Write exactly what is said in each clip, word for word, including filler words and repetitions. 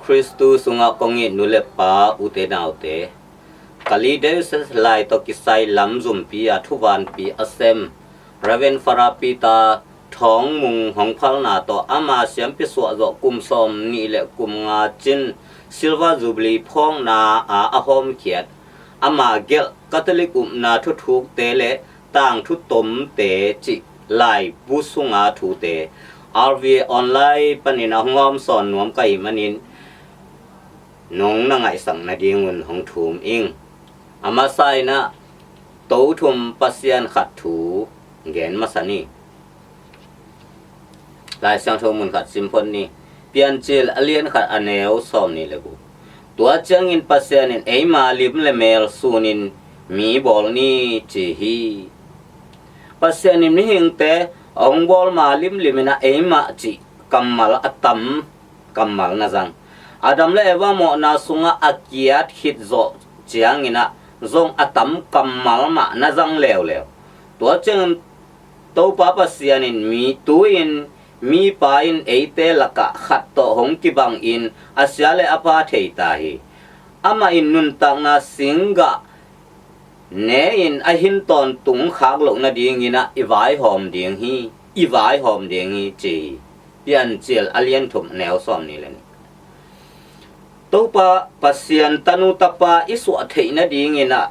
Khristu sungah kong it nu le pa, ute naute, Kalay Diocese lai tawh kisai lam zumpi a thuvanpi a sem Reverend Father Peter Thawng Mung hong phalna tawh ama siampi suah zawh kum sawm nih le kum nga cin Silver Jubilee phawkna a a hawmkhiat ama gelh Catholic upna thuthukte le tangthu tomte cih laibu sunga thute R V A online panin a hong hawmsawn nuam ka hih manin nong na ngaihsak nadingun hong thum ing. A masa in ah Tothum Pasian khat thu gen masa ni. Lai Siangtho mun khat sim phot ni. Piancil a lian khat a neu sawm nih le guk. Tua ciangin Pasian in eima lim le mel sunin mi bawl ni ci hi. Pasian in mihingte a hong bawl ma limlim in ah eimah cih kammal a tam kammal na zang. Adam le Eva mawhna sungah a kiat khit zawh ciangin ah zong a tam kammal mah na zang leuleu. Tua ciangin Topa Pasian in mi tu-in mipa in eite lakah khat tawh hong kibangin a sia le a pha thei ta hi. Amah in nuntakna singgah ne-in a hin tawntung khak loh nadingin ah i vaihawm ding hi, i vaihawm ding hi ci hi. Piancil a lian thum neu sawm nih le nih. Topa Pasian tanu tapa i suah theih nadingin ah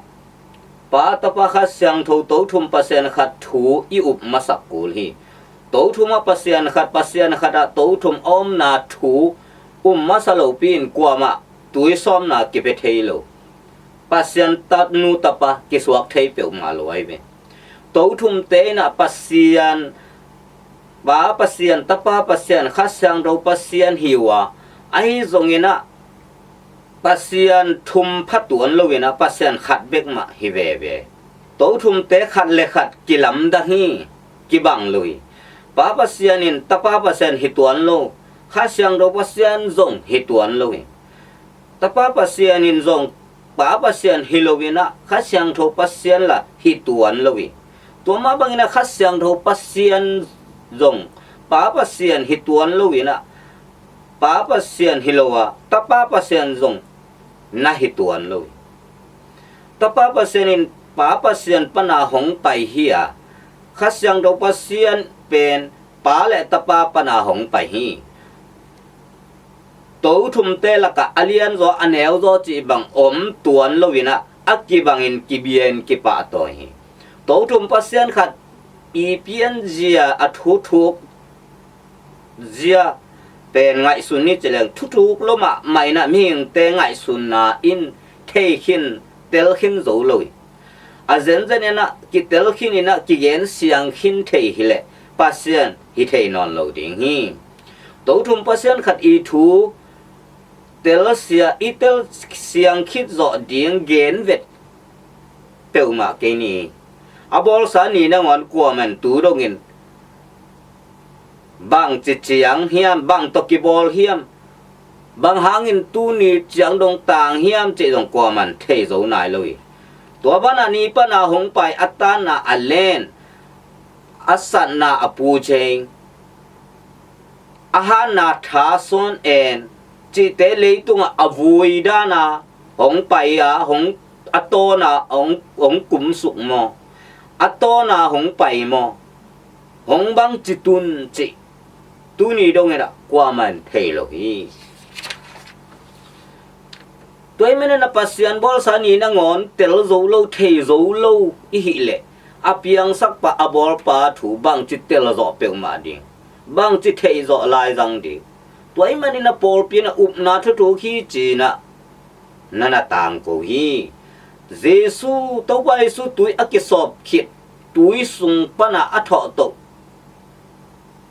Pa, Tapa, Kha Siangtho Tothum Pasian khat thu i up masak kul hi. Tothum ah Pasian khat, Pasian khat ah Tothum a omna thu um masa lopi in kuamah tui sawmna kipia thei lo. Pasian tanu tapa kisuak thei peuhmah lo ahi ve. Tothumte in ah Pasian Pa Pasian, Tapa Pasian, Kha Siangtho Pasian hi uh a, ahi zongin ah Pasian thum pha tuan lo in ah Pasian khat bek mah hi veve. Tothumte khat le khat kilamdang hi, kibang lo hi. Pa Pasian in Tapa Pasian hi tuan lo, Kha Siangtho Pasian zong hi tuan lo hi. Tapa Pasian in zong Pa Pasian hi lo in ah Kha Siangtho Pasian la hi tuan lo hi. Tua mah bangin ah Kha Siangtho Pasian zong Pa Pasian hi tuan lo in ah Pa Pasian hi lo a, Tapa Pasian zong na hi tuan lo hi. Tapa Pasian in Pa Pasian pana hong pai hi a, Kha Siangtho Pasian pen Pa le Tapa pana hong pai hi. Tothumte lakah a lianzaw a neuzaw cih bang om tuan lo in ah a kibangin kibia in kipahtawi hi. Tothum Pasian khat i pianzia a thuthuk zia pen ngaihsun ni ci leng thuthuk lo mahmah in ah mihingte ngaihsunna in thei khin, tel khin zo lo hi. A zenzen in ah kitel khin in ah kigen siang khin thei hileh Pasian hi thei nawn lo ding hi. Tothum Pasian khat i thu tel sia, i tel siang khit zawh ding gen vet peuhmah kei ni. A bawlsa ni nangawn kuaman tu dongin bangci ciang hiam, bang tawh kibawl hiam, bang hangin tuni ciang dong tang hiam cih zong kuaman thei zo nai lo hi. Tua banah ni pana hong pai, a tanna a len, a satna a pucei, a hatna tha sawn en cihte leitungah a vui dana hong pai a, hong, a tawna hong, hong kumsuk maw, a tawna hong pai maw, hong bangci tun cih tuni dongin ah kuaman thei lo hi. Tua ahih manin ah Pasian bawlsa ni nangawn tel zo lo, thei zo lo i hih leh a piangsak pa, a bawl pa thu bangci tel zawh peuhmah ding, bangci theih zawh laizang ding. Tua ahih manin ah pawlpi in ah upna thuthuk hi ci-in ah na na tangko hi. Jesu, Topa Jesu tui a kisawp khit, tui sung pana a thawhtoh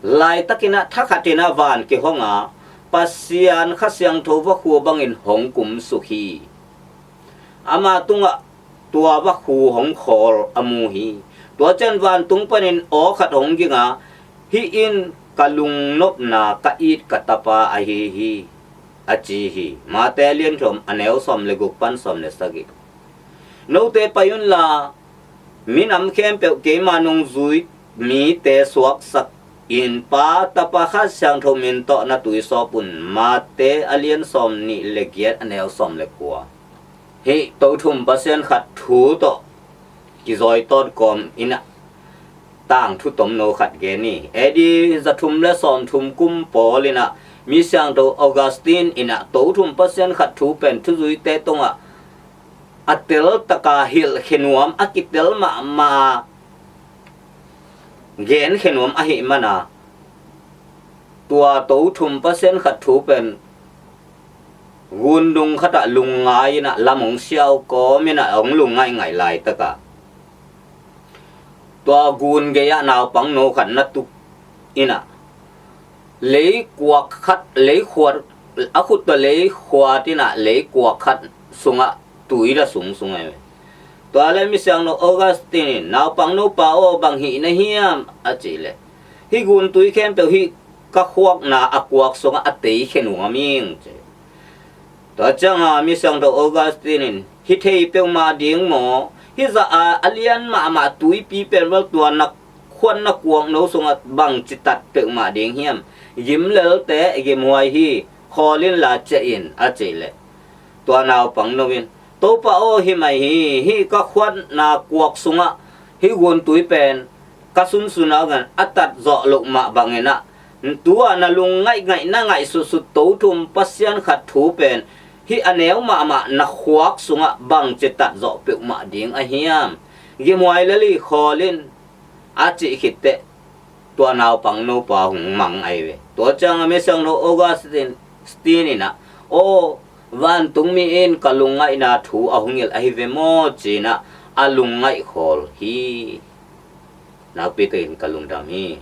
laitakin ah thakhatin ah van kihong a, Pasian Kha Siangtho vakhu bangin hong kumsuk hi. Ama tungah tua vakhu hong khawl a mu hi. Tua ciang vantung panin aw khat hong ging a, "Hih in ka lungnopna, ka it ka tapa ahi hi," a ci hi. Mate a lian thum a neu sawm le guk pan sawm le sagih. "Note pai unla, minam khempeuh keima nungzui mite suaksak in Pa, Tapa, Kha Siangtho min tawh na tuisawp un. Mate a lian sawm nih le giat, a neu sawm le kua. Hih Tothum Pasian khat thu tawh kizawi tawt kawm in ah tangthu tomno khat gen ni. A D za thum le sawm thum kum pawl in ah Misiangtho Augustine in ah Tothum Pasian khat thu pen thuzuite tungah a teltaka hilhkhia nuam, a kitel mahmah a genkhia nuam ahih man a, tua Tothum Pasian khat thu pen gundung khatah lungngai in ah lam hong siau kawm in ah hong lungngaih ngaih laitak a, tua gun gei-ah naupangno khat na tuk in ah leikuak khat, leikhuat, a khut tawh leikhuat in ah leikuak khat sungah tui da sungsung ahi ve. Tua le Misiangtho Augustine in, "Naupangno pa aw, bang hih na hiam?" a cih leh, "Hih guntui khempeuh hih ka khuakna a kuak sungah a teikhia nuam ing," ci. Tua ciangin Misiangtho Augustine in, "Hi thei peuhmah ding maw? Hih zah a, a lian mahmah tuipi pen bel tua na khuat na kuakno sungah bangci tat peuhmah ding hiam? Gim lelte, gimhuai hi, khawl inla ciah in," a cih leh, tua naupangno in, "Topa aw, hi mai hi, hih ka khuatna kuak sungah hih guntui pen ka sunsun a ngan a tat zawh loh mah bangin ah, tua na lungngaih ngaih, na ngaihsutsut Tothum Pasian khat thu pen hih a neu mahmah na khuak sungah bangci tat zawh peuhmah ding a hiam? Gimhuai lel hi, khawl in," a cih khit teh, tua naupangno pa hong mang ahi ve. Tua ciangin Misiangtho Augustine in ah, "Aw, vantungmi in ka lungngaihna thu a hong hilh ahi ve maw?" ci-in ah a lungngaih khawl hi. Nakpi takin ka lungdam hi.